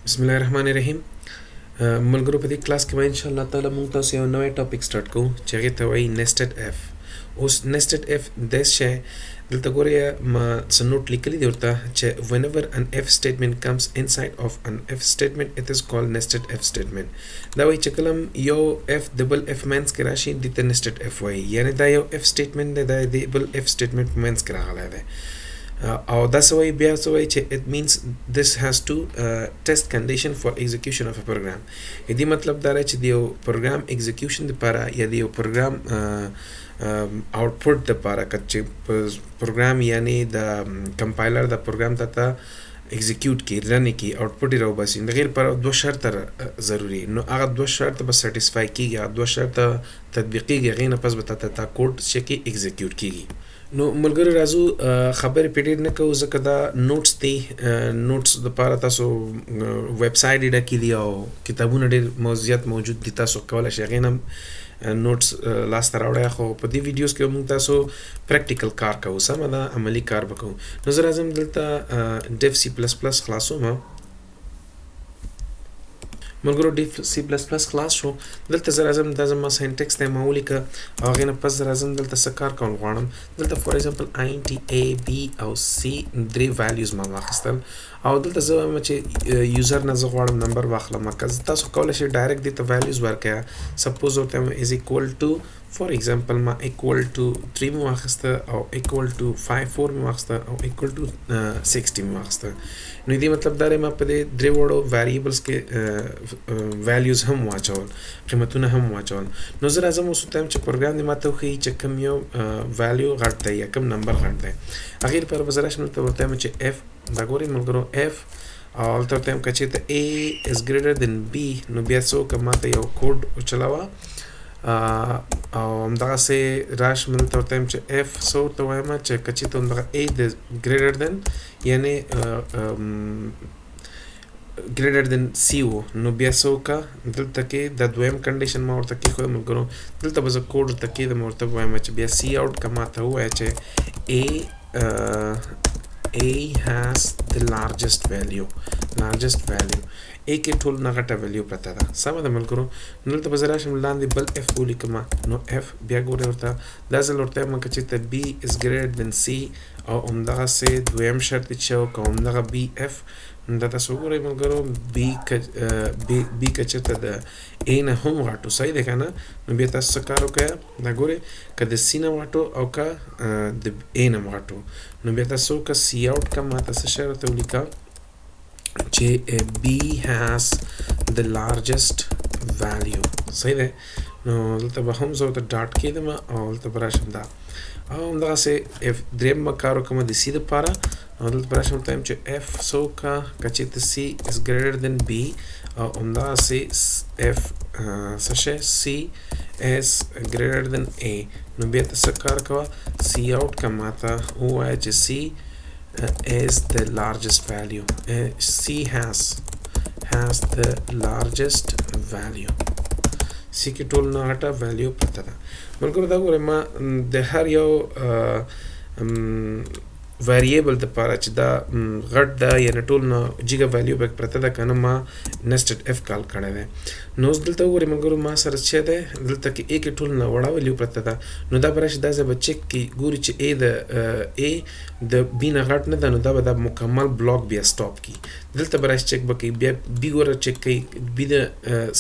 بسم الله الرحمن الرحیم. ملګرو، په دې کلاس کې به ان شاء الله تعالی موږ تاسو یو نوی topic start کوو چې هغې ته وایي nested if. اوس nested if داسې شی، دلته ګورئ، ما څه note لیکلي دي ورته چې whenever an if statement comes inside of an if statement, it is called nested if statement. دا وایي چې کله یو if د بل if منځ کې راشي، دې ته nested if وایي. یعنی دا یو if statement دی، دا د بل if statement په منځ کې راغلی دی. او دا څه وایي؟ بیا څه وایي چې it means this has to test condition for execution of a program. دې مطلب دا دی چې د یو پروګرام execution دپاره یا د یو پروګرام output دپاره، که چې پروګرام، یعنی د compiler د پروګرام ته execute کی، run کی، output یې راوباسي، د هغې لپاره دوه شرطه ضروري. نو هغه دوه شرطه به satisfy کیږي، هغه دوه شرطه تطبیقیږي، هغې نه پس به تا ته تا کوډ چې کې execute کیږي. نو ملګرو، راځو، خبرې پې ډېر نه کوو ځکه دا notes دي. notes دپاره تاسو ویب سایټ یې ډکې دي او کتابونه ډېر زیات موجود دي، تاسو کولی شئ هغې نه notes لاسته راوړی. خو په دې videos کې موږ تاسو practical کار کوو، سمه ده؟ عملي کار به کوو. نو زه راځم دلته Dev C++ خلاصوم. ملګرو، Dev C++ خلاص شو. دلته زه راځم، دا زما syntax دی، ما ولیکه. او هغې نه پس زه راځم دلته څه کار کول غواړم. دلته for example int a، b او c، درې values ما واخیستل. او دلته زه وایم چې user نه زه غواړم نمبر واخلم. که تاسو کولی شئ direct دې ته values ورکړئ. suppose ورته وایم is equal to، for example ما equal to 3 مې واخیسته او equal to 5 4 مې واخیسته او equal to 60 مې واخیسته. نو دې مطلب دا دی ما په دې درې واړو variables کې values هم واچول، قیمتونه هم واچول. نو زه راځم اوس ورته وایم چې پروګرام دې ماته وښیي چې کوم یو value غټ دی یا کوم نمبر غټ دی. هغې لپاره به زه راشم دلته ورته وایم چې if، دا ګورئ ملګرو، if، او هلته ورته وایم که چېرته a is greater than b، نو بیا څه وکړه؟ ماته یو کوډ وچلوه. او همدغسې راشم دلته ورته وایم چې if، څه ورته وایم چې که چېرته همدغه a د greater than، یعنی greater than c و، نو بیا څه وکړه؟ دلته کې دا دویم condition ما ورته کېښود. ملګرو، دلته به زه کوډ ورته کېږدم، ورته وایم چې بیا cout که ماته ووایه چې a has the largest value. largest value، a کې ټول نه غټه value پرته ده، سمه ده ملګرو؟ نو دلته به زه راشم لاندې بل if ولیکم. نو if بیا ګورئ ورته دا ځل ورته وایم که چېرته b is greater than c، او همدغسې دویم شرط چې که همدغه b if، دا تاسو وګورئ ملګرو، b که چېرته د a نه هم غټو، صحیح دی که نه؟ نو بیا تاسو څه کار وکړئ؟ دا ګورئ، که د c نه غټو او که د a نه غټو، نو بیا تاسو که cout که ماته څه شی راته ولیکه چې b has the largest value، صحیح دی؟ نو دلته به هم زه ورته dot کېدم او دلته به راشم دا او همدغسې if دریم به کار وکړم د c دپاره. او دلته به راشم ورته وایم چې if څه وکړه؟ که چېرته c is greater than b، او همدغسې if څه شی c is greater than a، نو بیا ته څه کار کوه؟ cout که ماته ووایه چې c is the largest value، c has the largest value، c کې ټول نه غټه value پرته ده. ملګرو، دا ګورئ، ما د هر یو variable د پاره چې دا غټ ده، یعنی ټول نه جګه value پکې پرته ده که نه، ما nested if call کړی دی. نو اوس دلته وګورئ ملګرو، ما سره څه دی؟ دلته کې a کې ټول نه وړه value پرته ده. نو دا به راشي، دا ځای به چک کړي، ګوري چې a د b نه غټ نه ده، نو دا به دا مکمل block بیا stop کړي. دلته به راشي، چک به کوي، بیا b ګوره چک کوي، b د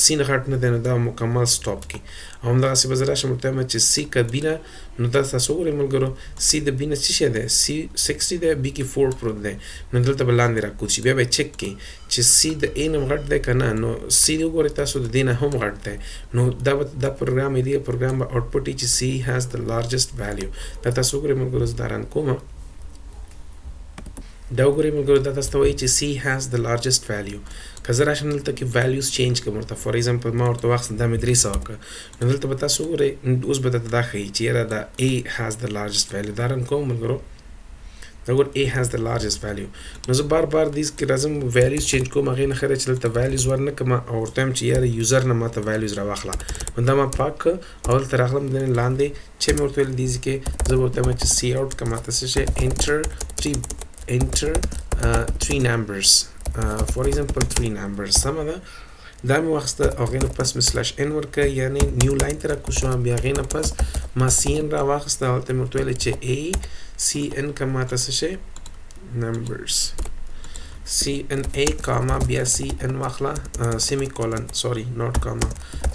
c نه غټ نه دی، نو دا مکمل stop کړي. او همدغسې به زه راشم ورته وایم چې c که b نه، نو دا تاسو وګورئ ملګرو، c د b نه څه شی دی؟ c 60 دی، b کې 4 پروت دی، نو دلته به لاندې راکوز شي. بیا به چک کړي چې c د a نه غټ دی که نه. نو c وګورئ تاسو، د دې نه هم غټ دی. نو دا به دا پروګرام دی، پروګرام به output چې c has the largest value. دا تاسو وګورئ ملګرو، زه دا run کوم. دا وګورئ ملګرو، دا تاسو ته وایي چې c has the largest value. که زه راشم دلته کې values change کړم ورته، for example ما ورته واخیستل، دا مې 300 کړ، نو دلته به تاسو وګورئ، اوس به درته دا ښیي چې یاره دا a has the largest value. دا run کوم ملګرو، دا ګور، a has the largest value. نو زه بار بار دې کې راځم، values change کوم. هغې نه ښه دی چې دلته values ورنه کړم او ورته وایم چې یاره user نه ماته values راواخله. نو دا ما پاک کړ او دلته راغلم د لاندې چې مې ورته ویل، دې ځای کې زه به ورته وایم چې cout که ماته څه شی enter three numbers. for example 3 numbers، سمه ده. دا مې واخیسته او هغې نه پس مې slash n ورکړه، یعنې new line ته راکوز شوم. بیا هغې نه پس ما cin را واخیسته، هلته مې ورته ویلی چې a cin که ما ته څه شی numbers، cin a comma بیا cin واخله semicolon، sorry not comma،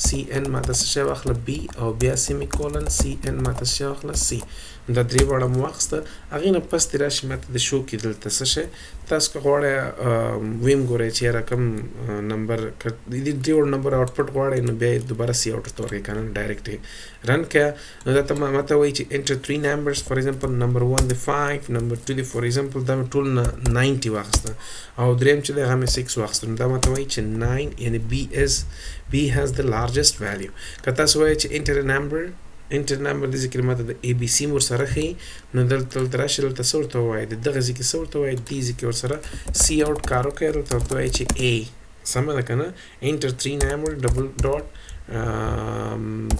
cin ما ته څه شی واخله b او بیا semicolon cin ما ته څه شی واخله c. دا درې واړه مو واخیسته. هغې نه پس دې راشي ما ته د شو کې دلته څه شی، تاسو که غواړئ ویم ګورئ چې یاره کوم نمبر، که د دې درې واړو نمبر output غواړئ نو بیا یې دوباره cout ورته ورکړئ، که نه direct یې run کړه. نو دا ته ما ته وایي چې enter 3 numbers، for example number 1 دی 5، number 2 دی for example دا مې ټول نه 90 واخیسته او دریم چې دی هغه مې 6 واخیسته. نو دا ما ته وایي چې 9، یعنې b has the largest value. که تاسو وایئ چې enter number، enter number دې ځای کې ماته د a b c ورسره ښیي، نو دلته راشي دلته څه ورته ووایي، د دغه ځای کې څه ورته ووایي، دې ځای کې ورسره cout کار وکړي، دلته ورته وایي چې a، سمه ده که نه، enter 3 number double dot،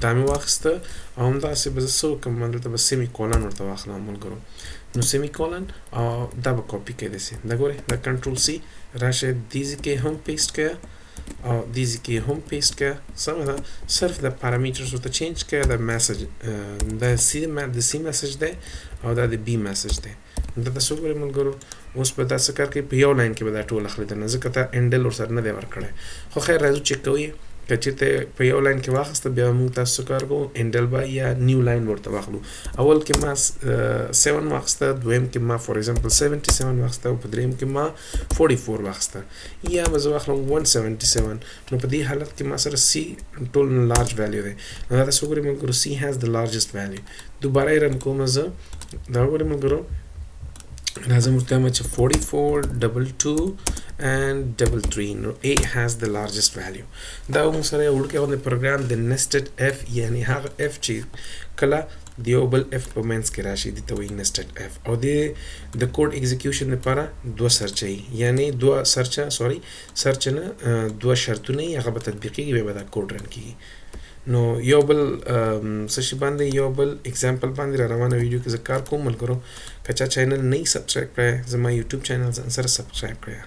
دا مې واخیسته او همداسې به زه څه وکړم، دلته به semicolon ورته واخلم ملګرو. نو semicolon او دا به کاپي کړئ داسې، دا ګورئ دا control C راشه دې ځای کې هم paste کړه او دې ځای کې هم paste کړه، سمه ده. صرف د parameters ورته change کړه، د message د c د c message دی او دا د b message دی. دا تاسو وګورئ ملګرو، اوس به دا څه کار کوي، په یو line کې به دا ټول اخلي درنه، ځکه تا endl ورسره نه دی ورکړی. خو خیر راځو چک کوو یې، که چېرته په یو line کې واخیسته بیا موږ تاسو څه کار کوو، endl به یا new line ورته واخلو. اول کې ما 7 واخیسته، دویم کې ما for example 77 واخیسته او په دریم کې ما 44 واخیسته، یا به زه واخلم 177. نو په دې حالت کې ما سره c ټول نه large value دی. نو دا تاسو وګورئ ملګرو، c has the largest value. دوباره یې run کوم زه، دا وګورئ ملګرو، راځم ورته وایم چې 44 22 and 33. نو A has the largest value. دا موږ سره یو وړوکی غوندې پروګرام د nested if، یعنی هغه if چې کله د یو بل if په منځ کې راشي دې ته وایي nested if. او د code execution لپاره دوه سرچه یي، یعنی دوه سرچه، sorry سرچه نه، دوه شرطونه یي، هغه به تطبیقېږي، بیا به دا code run کېږي. نو یو بل څه شي باندې، یو بل example باندې را روانه ویډیو کې زه کار کوم ملګرو. که چا channel نه یي subscribe کړی، زما YouTube channel ځان سره subscribe کړئ.